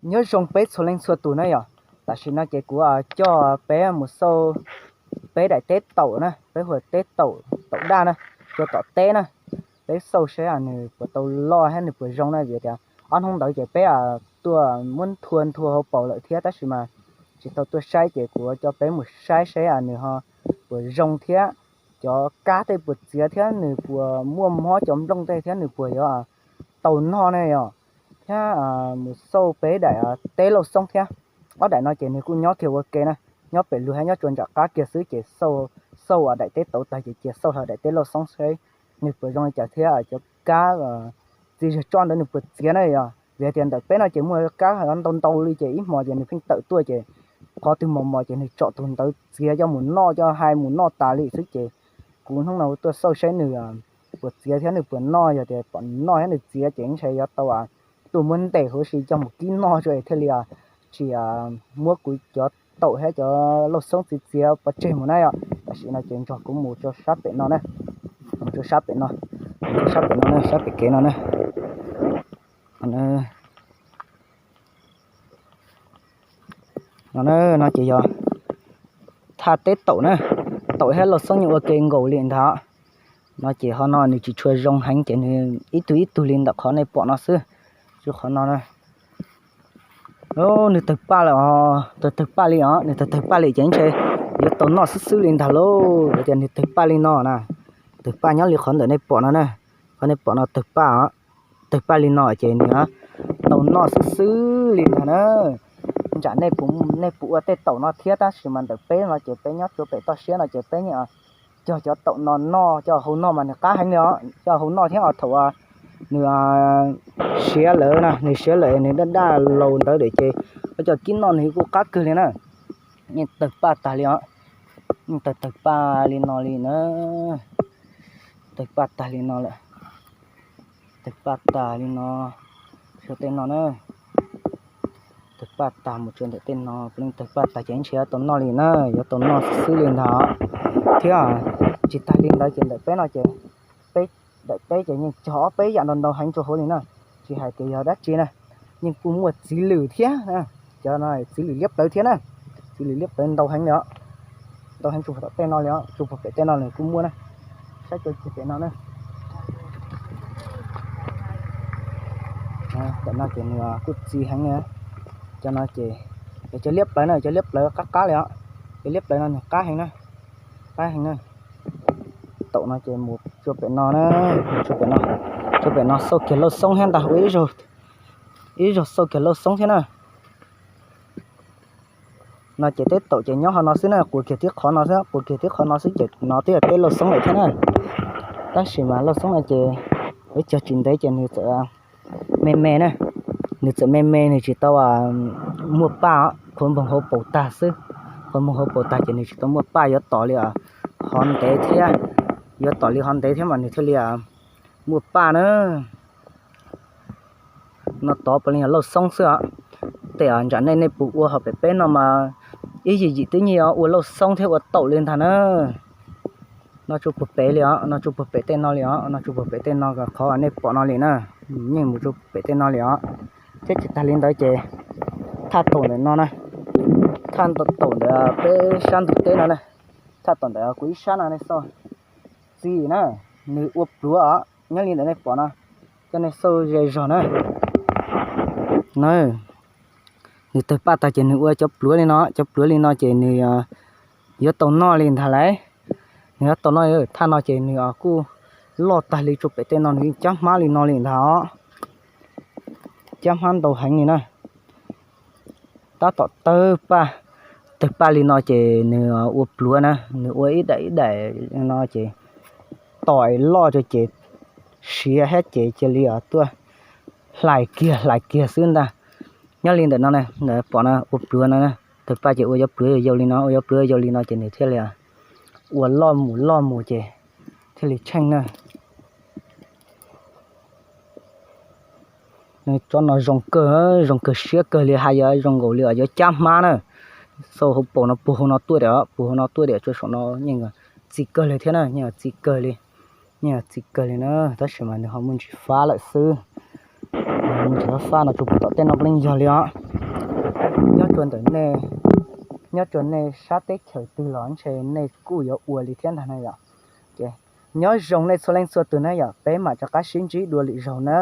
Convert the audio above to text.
Nyob zoo peb txhua leej txhua tus na yom. Tam sim no ces kuv coj peb mus xauj peb daim teb taum na, peb hu teb taum, taum daj na, rau tom teb na. Peb xauj saib nws puas tau loj thiab nws puas zoo na, vim tias ob hnub ntawd ces peb tuaj muab nthua nthua hauv paus lawm thiab tab sis mas tsis tau tuaj saib ces kuv coj peb mus saib saib nws ho puas zoo thiab cov kab tej puas txiav thiab nws puas muaj mob cov nplooj tej thiab nws puas yuav tau noj ne yom. Thiab mus xauj peb daim teb lauj xoob thiab. Ob daim no ces nws kuj nyob kiag ua ke na, nyob pem lug thiab nyob tsua nram qab kiag xwb ces xauj, xauj daim teb taum tag ces cia xauj hlo daim teb lauj xoob saib nws puas zoo li cas thiab cov kab txiv zag tsoj ntawd nws puas txiav na yom. Vim tias ntawm peb no ces muaj kab ntau ntau li ces ib hmos ces nws pheej tawm tuaj ces qhov twg mos mos ces nws tsom tus ntawd txiav coj mus noj, coj hais mus noj tas li xwb ces kuv hnub no tuaj xauj saib nws puas txiav thiab nws puas noj, yog tias pom nws noj thiab nws txiav ces ntshe yuav tau tuaj muab ntes huv si coj mus kib noj tso thiaj li tsis muab kuv cov taum thiab cov lauj xoob txiav txiav pov tseg mus na yom. Tam sim no ces nrog kuv mus rau sab pem no na, mus rau sab pem no, mus rau sab pem no na, sab pem kev no na. No na, no ces yog thaj teb taum na, taum thiab lauj xoob yeej ua ke nkaus li ntag. No ces qhov no nws tsis tshua zoo heev ces nws ib tug ib tug li ntawm qhov nej pom no xwb. Tsuas qhov no na, nws tawg paj lawm os, tawg tawg paj li os, nws tawg tawg paj li ces ntshe yuav tau noj xwb xwb li ntag lauj. Yog tias nws tawg paj li no na, tawg paj nyob li qhov ntawm nej pom no na, qhov nej pom no tawg paj os, tawg paj li no ces nws tau noj xwb xwb li ntag na. Ntsam nej puas, nej puas ua tej taum no thiab tab sis mas ntawm peb no ces peb nyob rau pem toj siab no ces peb yeej cog cov taum no noj, coj hau noj mas nws qab heev li os, coj hau noj thiab os. Thaum nws siav lawm na, nws siav lawm nws daj daj laus ntawd lawm ces koj coj kib noj nws kuj qab kawg li na. Yeej tawg paj tag li os, yeej tawg tawg paj li no li na, tawg paj tag li no lawm, tawg paj tag li no, rau tej no na. Tawg paj tag mus rau ntawm tej no, puav leej tawg paj tag ces ntshe yuav tau noj li na, yuav tau noj xwb xwb li ntag. Thiab tsis tag li ntawd ces ntawm peb no ces peb daim teb ces yeej cog ob peb yam ntau ntau heev rau hauv li na. Tsis hais tias yog dab tsi na, yeej kuj muaj txiv lwm thiab, cov no txiv lwm liab plawv thiab na, txiv lwm liab plawv ntau heev li os, ntau heev tsuas tom tej no li os, tsuas puag pem tej no nws kuj muaj na. Saib cov txiv pem no na. Tam no ces nws kuj txiv heev li. Cov no ces, cov liab plawv na, cov liab plawv qab qab li os, cov liab plawv no nws qab heev na, qab heev na. Taum no ces mus rau pem no na, mus rau pem no, rau pem no xauj kiag lauj xoob thiab ntag, ua ib zaug xauj kiag lauj xoob thiab na. No ces teb taum ces nyob qhov no xwb na, quas kiag tib qhov no xwb, quas kiag tib qhov no xwb ces no twb yog teb lauj xoob lawm thiab na. Tab sis mas lauj xoob no ces ib cog tsis ntev ces nws txawm me me na, nws txawm me me nws tsis tau muaj paj, qhuav npoog hauv paus tag xwb, qhuav npoog hauv paus tag ces nws tsis tau muaj paj, yuav tos li hov ntev thiab, yuav tos li hov ntev thiab mas nws thiaj li muaj paj na. No tod puav leej yog lauj xoob xwb os. Tej ntsam nej, nej puas ua hauv pem peb no mas ib yim yim twb nyiag ua lauj xoob thiab ua taum li ntag na. No tsuas puag pem li os, no tsuas puag pem tej no li os, no tsuas puag pem tej no, qhov nej pom no li na, yeej mus tsuas pem tej no li os. Thiab tsis tag li ntawd ces thaj taum ntawm no na, thaj taum ntawm peb sab ntug teb no na, thaj taum ntawm kuv ib sab no nej xauj, txiv na, nws ua pluav os, nyob li ntawm nej pom no, coj nej xauj ze zog na. Na, nws tawg paj tag ces nws ua cov pluav li no, cov pluav li no ces nws yuav tau noj li ntag lauj. Nws yuav tau noj, thaj no ces nws kuj loj tag li, tsuas pem tej no nws cab hmab li no li ntag os. Cab hmab ntau heev li na. Tab tom tawg paj, tawg paj li no ces nws ua pluav na, nws ua ib daim ib daim no ces tom loj rau ces siav thiab ces cia li tuaj hlais kiag hlais kiag xwb ntag. Nyob li ntawm no na, ntawm pom no ua pluav no, tawg paj ces ua cov pluav yau yau li no, ua cov pluav yau li no ces nws thiaj li ua loj mus loj mus ces thiaj li tsheej na. Tsob no zoo kawg, zoo kawg siab kawg li, hais yog zoo nkaus li yuav cab hmab na. Xauj hauv paus no, puag hauv no tuaj tiam, puag hauv no tuaj tiam, tsuas saum no yeej txi kawg li thiab na, yeej txi kawg li, yeej txi kawg li na, tab sis mas nws ho muaj ntsis fab lawm xwb. Ntsis fab no tsuas pom tom tej no leej yog li os. Nyob rua ntawm nej, nyob rua nej sab teb chaws twg los ntshe nej kuj yuav ua li thiab ntag na yom. Ces nyob zoo nej txhua leej txhua tug na yom, peb mam rov qab sib ntsib dua lwm zaug na.